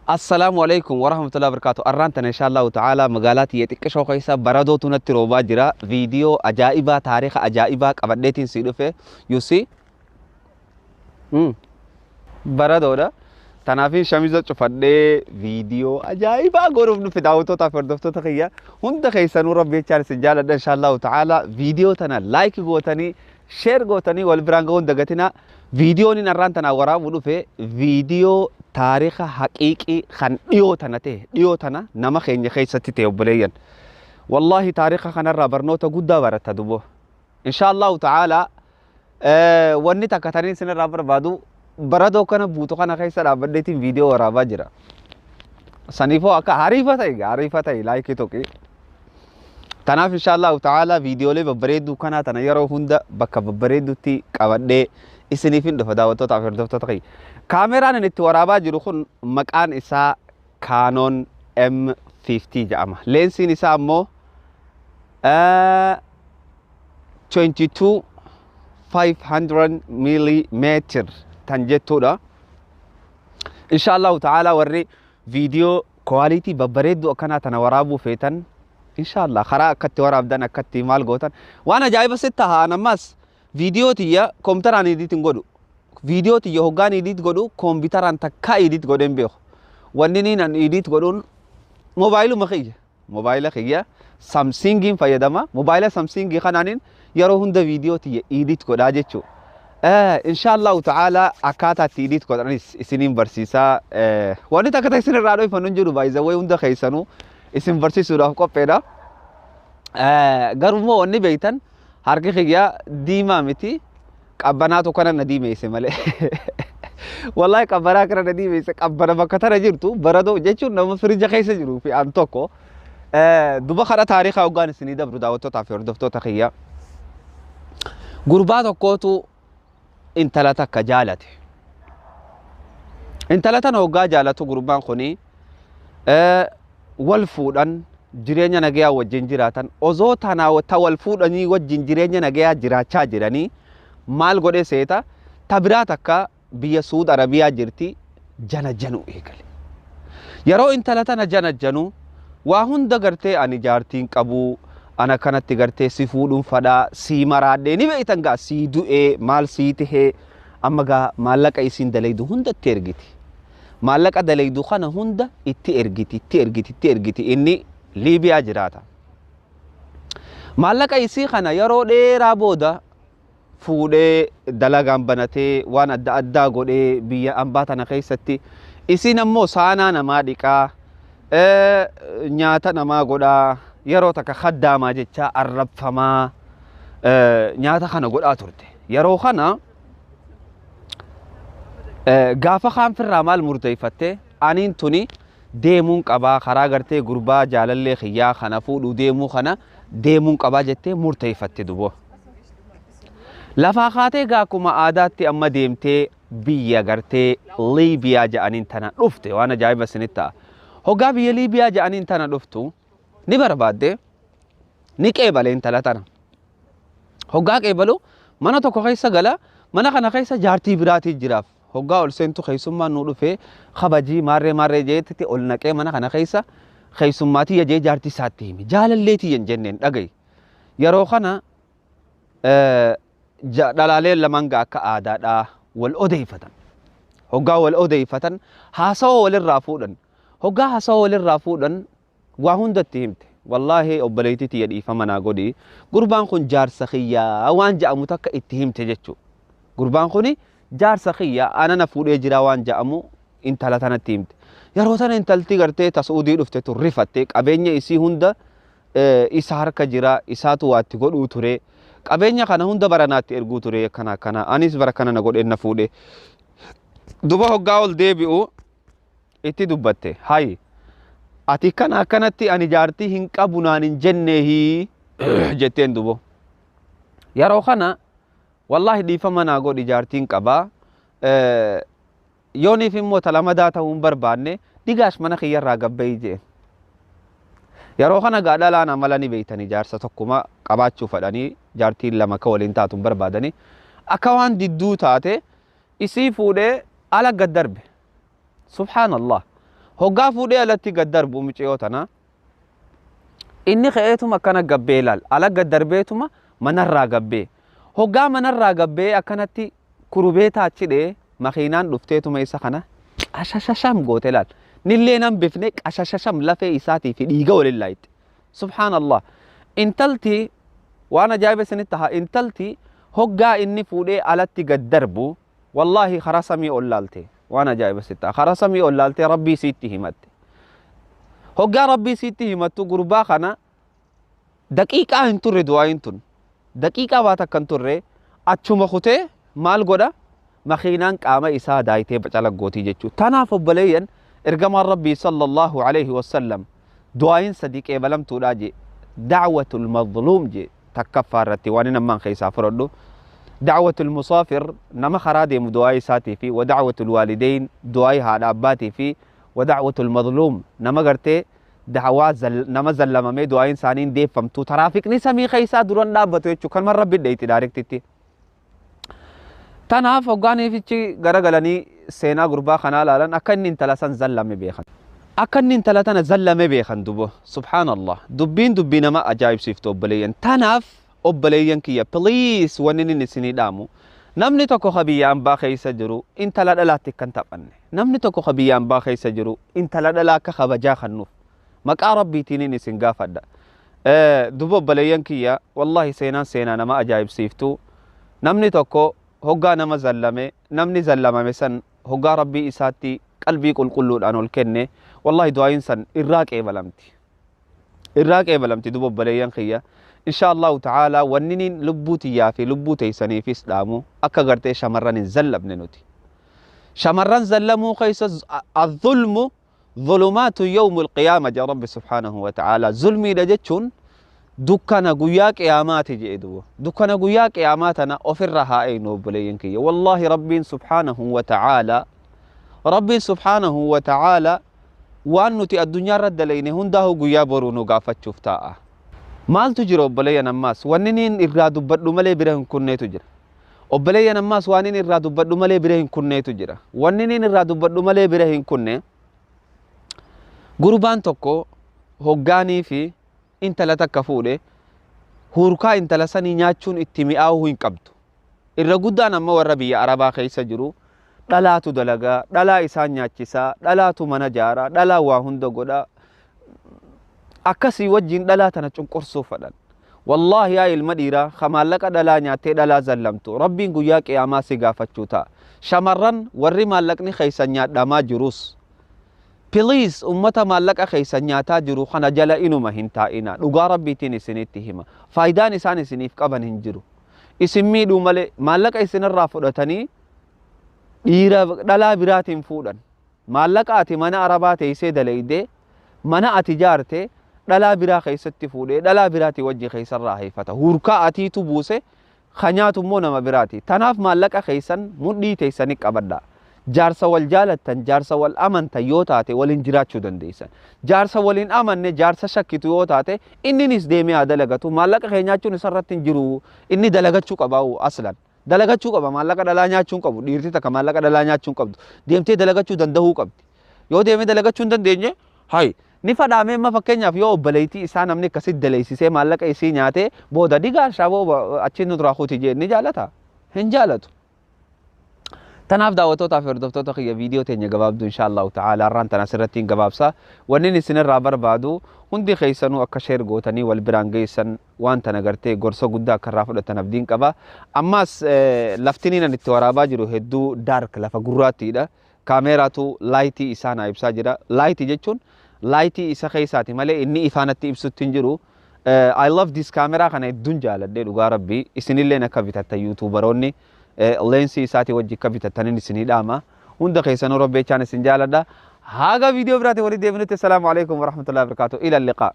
Assalaamu alaikum warahmatullahi wabarakatuh. Arraan tana insha Allahu ta'ala magaalaa tiyya xiqqishoo keessa baradootu natti roobaa jira. Viidiyoo ajaa'ibaa, taariika ajaa'ibaa qabadheetiin sii dhufe. You see? Baradoodha. Tanaafin shamiza cufadhee viidiyoo ajaa'ibaa godhuuf dhufe. Daawwattootaa fi hordoftoota kiyya hunda keessanuu rabbi jechaan isin jaaladha. Insha Allahu ta'ala viidiyoo tana like gootanii, share gootanii wal biraan ga'uun dagatinaa. Viidiyoon inni arraan tanaa waraabuu dhufe viidiyoo taariika haqiiqii kan dhiyoo tana ta'e, dhiyoo tana nama keenya keessatti ta'e, obboleeyyan. Wallaahi taariika kanarraa barnoota guddaa baratta duboo. Insha Allahu ta'ala wanni takka taniin isinirraa barbaadu, baradoo kana buutu kana keessa dhaabbadheetiin viidiyoo waraabaa jira. Saniifoo akka hariifa ta'e, hariifa ta'e, like tuqi. Tanaaf insha Allahu ta'ala viidiyoolee babbareedduu kanaa tana yeroo hunda bakka babbareedduutti qabadhee isiniif hin dhufa, daawwattootaa fi hordoftoota kiyya. Kaameraan inni itti waraabaa jiru kun maqaan isaa Canon M50 jedhama. Leensiin isaa ammoo 22 500 millimeter tan jettuudha. Insha Allahu ta'ala warri viidiyoo quality babbareedduu akkanaa tana waraabuu feetan, insha Allah karaa akkatti waraabdan, akkatti maal gootan, waan ajaa'iba sitti haa. Ammas viidiyoo tiyya kompiitaraan edit hin godhu. Viidiyoo tiyya hoggaan edit godhu kompiitaraan takkaa edit godheen beeku. Wanni niin an edit godhuun moobaayiluma kiyya. Moobaayila kiyya Samsungiin fayyadama. Moobaayila Samsungii kanaanin yeroo hunda viidiyoo tiyya edit godhaa jechuudha. Insha Allahu ta'ala akkaataa itti edit godhanis isiniin barsiisaa. Wanni takka ta'e isin irraa dhoyfannu hin jiru, baay'izawwee hunda keessanuu isin barsiisuudhaaf qopheedha. Garuu immoo wanni beektan, harki kiyya diimaa miti, qabbanaatu kana na diimeesse malee. Wallahi qabbanaa kana na diimeesse. Qabbana bakka tana jirtu, baradoo jechuun nama firija keessa jiru fi an tokko. Duba kara taarikaa hoggaan isinii dabru, daawwattootaa fi hordoftoota kiyya. Gurbaa tokkootu intala takka jaalate. Intala tana hoggaa jaalatu gurbaan kuni wal fuudhan, jireenya nagayaa wajjin jiraatan. Osoo tanaa ta wal fuudhanii wajjin jireenya nagayaa jiraachaa jiranii maal godhe seeta? Ta biraa takka biyya Suud Arabiyaa jirti jana janu eegale. Yeroo intala tana jana janu waa hunda gartee ani jaartiin qabu, ana kanatti gartee si fuudhuun fadhaa, sii maraadhee, ni beektan gaa, sii du'ee, maal sii tahee, amma gaa maallaqa isiin dalaydu hunda itti ergiti. Maallaqa dalaydu kana hunda itti ergiti, itti ergiti, itti ergiti. Inni Liibiyaa jiraata. Maallaqa isii kana yeroo dheeraa booda fuudhee, dalagaan banatee, waan adda addaa godhee biyya ambaa tana keessatti. Isiin ammoo saanaa namaa dhiqaa, nyaata namaa godhaa, yeroo takka kaddaamaa jecha arrabfamaa nyaata kana godhaa turte. Yeroo kana gaafa kaanfirraa maal murteeffatte? Aniin tuni deemuun qabaa, karaa gartee gurbaa jaalallee kiyyaa kana fuudhuu deemuu kana deemuun qabaa jettee murteeffatte duboo. Lafaa kaatee gaa akkuma aadaatti amma deemtee biyya gartee Liibiyaa jedhaniin tana dhufte. Waan ajaa'iba isinitti ta'a. Hoggaa biyya Liibiyaa jedhaniin tana dhuftu ni barbaadde, ni qeebale intala tana. Hoggaa qeebalu mana tokko keessa gala, mana kana keessa jaartii biraatii jiraaf. Hoggaa ol seentu keessummaan nu dhufee kabajii maarree maarree jeetti ol naqee mana kana keessa keessummaatii jee jaartii isaatti himi. Jaalallee tiyya hin jenneen, dhagayi. Yeroo kana dhalaaleen lamaan gaa akka aadaadhaa wal odeeffatan. Hoggaa wal odeeffatan haasawa walirraa fuudhan. Hoggaa haasawa walirraa fuudhan waa hundatti himte. Wallaahi obboleettii tiyya, dhiifama naa godhi. Gurbaan kun jaarsa kiyyaa waan jedhamu takka itti himte jechuudha. Gurbaan kun jaarsa kiyya, ana na fuudhee jira waan jedhamu intala tanatti himte. Yeroo tana intalti gartee tasuudii dhufte tun rifatte. Qabeenya isii hunda isa harka jira, isaatu waa itti godhuu ture. Qabeenya kana hunda bara naatti erguu ture, akkana akkana, anis bara kana na godhee na fuudhe. Duba hoggaa ol deebi'u itti dubbatte, hayi ati kana akkanatti ani jaartii hin qabu naan hin jenneehi jetteen dubo. Yeroo kana wallaahi dhiifama naa godhi, jaartiin qabaa, yooniif immoo talamadaa ta'uu hin barbaanne, digaash mana kiyyarraa gabba'i jeen. Yeroo kana gaa dhalaan amala ni beeytanii, jaarsa tokkuma qabaachuu fadhanii, jaartiin lama akka waliin taatu hin barbaadanii. Akka waan didduu taate isii fuudhee ala gad darbe. Subhaanallah. Hoggaa fuudhee alatti gad darbu miciyoo tana, inni ka'eetuma akkana gabbee laal. Ala gad darbeetuma manarraa gabbee. Hoggaa manarraa gabbee akkanatti kurubee taachi dhee, makiinaan dhufteetuma isa kana qashashasham goote laal. Nillee nan bifne, qashashasham lafee isaatii fi dhiiga waliin laayite. Subhaanallah. Intalti waan ajaa'iba isinitti taha, intalti hoggaa inni fuudhee alatti gad darbu, wallaahi karaa samii ol laalte. Waan ajaa'iba sitti taha. Karaa samii ol laaltee Rabbii siitti himatte. Hoggaa Rabbii siitti himattu, gurbaa kana daqiiqaa hin turre du'aayin tun. Daqiiqaa waa takka hin turre, achuma kutee maal godha? Makiinaan qaama isaa daayitee bacalaggootii jechuudha. Tanaaf obboleeyyan, ergamaan Rabbii sallallahu alaihi wasallam du'aayin sadi qeebalamtuudha jee. Da'watul mazluum jee takkaffaa irratti waan inni ammaan keessaa fudhadhu. Da'watul musaafir, nama karaa deemu du'aa isaatii, fi wa da'watul waalideyn, du'aayi haadha abbaatii, fi wa da'watul mazluum, nama gartee da'waa nama zallamamee du'aayin isaanii hin deeffamtu. Taraafikni samii keessaa duran dhaabbatu jechuudha. Kanuma Rabbi dheeyti daarektitti. Tanaaf hoggaaniifichi garagalanii seenaa gurbaa kanaa laalan, akka inni intala san zallame beekan. Akka inni intala tana zallame beekan dubo. Subhaanallah. Dubbiin dubbii nama ajaa'ibsiiftu, obboleeyyan. Tanaaf obboleeyyan kiyya, please, wanni inni isinii dhaamu, namni tokko ka biyya ambaa keessa jiru intala dhalaatti akka hin taphanne. Namni tokko ka biyya ambaa keessa jiru intala dhalaa akka kabajaa kennuuf. Maqaa Rabbiitiin isin gaafadha. Duba obboleeyyan kiyya, wallahi seenaan seenaa nama ajaa'ibsiiftu. Namni tokko hoggaa nama zallame, namni zallamame san hoggaa Rabbii isaatti qalbii qulqulluudhaan ol kenne, wallahi du'aayin san irraa qeebalamti. Irraa qeebalamti. Duba obboleeyyan kiyya, insha Allahu ta'ala, wanni niin lubbuu tiyyaa fi lubbuu teessaniifis dhaamu, akka gartee shamarran hin zallamne nuti. Shamarran zallamuu keessa الظلم ظلمات يوم القيامة jaa Rabbi subhaanahu wa ta'ala. Zulmiidha jechuun dukkana guyyaa qiyaamaati jedhe. Duba dukkana guyyaa qiyaamaa tana ofirra haa eegnu, obboleeyyan kiyya. Wallaahi Rabbiin subhaanahu wa ta'ala, Rabbiin subhaanahu wa ta'ala waan nuti addunyaa irra dalayne hundaa'u guyyaa boruu nu gaafachuuf taa'a. Maaltu jira, obboleeyyan? Ammaas wanni niin irraa dubbadhu malee bira hin kunneetu jira. Obboleeyyan, ammaas waan inni irraa dubbadhu malee bira hin kunneetu jira. Wanni inni irraa dubbadhu malee bira hin kunne, gurbaan tokko hoggaanii fi intala takka fuudhe, huurkaa intala sanii nyaachuun itti mi'aawuu hin qabdu. Irra guddaan amma warra biyya Arabaa keessa jiru dhalaatu dalagaa, dhalaa isaan nyaachisaa, dhalaatu mana jaaraa, dhalaa waa hunda godhaa. Akkasii wajjin dhalaa tana cunqursuu fadhan. Wallaahi yaa ilma dhiiraa ka maallaqa dhalaa nyaattee dhalaa zallamtu, Rabbiin guyyaa qiyaamaa si gaafachuu ta'a. Shamarran warri maallaqni keessan nyaadhamaa jirus, please, ummata maallaqa keessan nyaataa jiru kana jala inuma hin taa'ina. Dhugaa Rabbiitiin isinitti hima. Faayidaan isaan isiniif qaban hin jiru. Isin miidhuu malee. Maallaqa isinirraa fudhatanii dhiira dhalaa biraatiin fuudhan. Maallaqa ati mana Arabaa teessee dalaydee mana ati jaarte dhalaa biraa keessatti fuudhee dhalaa biraatii wajji keessarraa hayfata. Hurkaa atiitu buuse, ka nyaatu immoo nama biraati. Tanaaf maallaqa keessan mudhii teessanii qabadha. Jaarsa wal jaalattan, jaarsa wal amantan yoo taate waliin jiraachuu dandeessan. Jaarsa waliin amanne, jaarsa shakkitu yoo taate, inninis deemee haa dalagatu. Maallaqa kee nyaachuun isarratti hin jiru. Inni dalagachuu qaba aslan. Dalagachuu qaba, maallaqa dhalaa nyaachuu hin qabu. Dhiirti takka maallaqa dhalaa nyaachuu hin qabdu. Deemtee dalagachuu danda'uu qabdi. Yoo deemee dalagachuu hin dandeenye, hayi ni fadhaamee. Amma fakkeenyaaf yoo obboleettii isaa namni akkasitti daleessisee maallaqa isii nyaatee booda digaa shaaboo achi nu duraa kuti jee, ni jaalata? Hin jaalatu. Tanaaf daawwattootaa fi hordoftoota kiyya, viidiyoo teenya gabaabduu insha Allahu ta'ala har'aan tana asirratti hin gabaabsa. Wanni isinirraa barbaadu, hundi keessanuu akka share gootanii wal biraan geessan, waan tana gartee gorsa guddaa akka irraa fudhatan abdiin qaba. Ammaas lafti ani itti waraabaa jiru hedduu dark, lafa gurraattiidha. Kaameeraatu lightii isaa naa ibsaa jira. Lightii jechuun lightii isa keessaati malee inni ifaanatti ibsutti hin jiru. I love this kaameraa kana, hedduun jaaladhee dhugaa Rabbii. Isinilleen akka bitattan, YouTuberoonni leensii isaatii wajji akka bitattanin isinii dhaama. Hunda keessanuu Rabbi jechaan isin jaaladha. Haga viidiyoo biraatiin walitti deebinutti, assalaamu alaikum warahmatullahi wabarakatuh. Ila liqaa.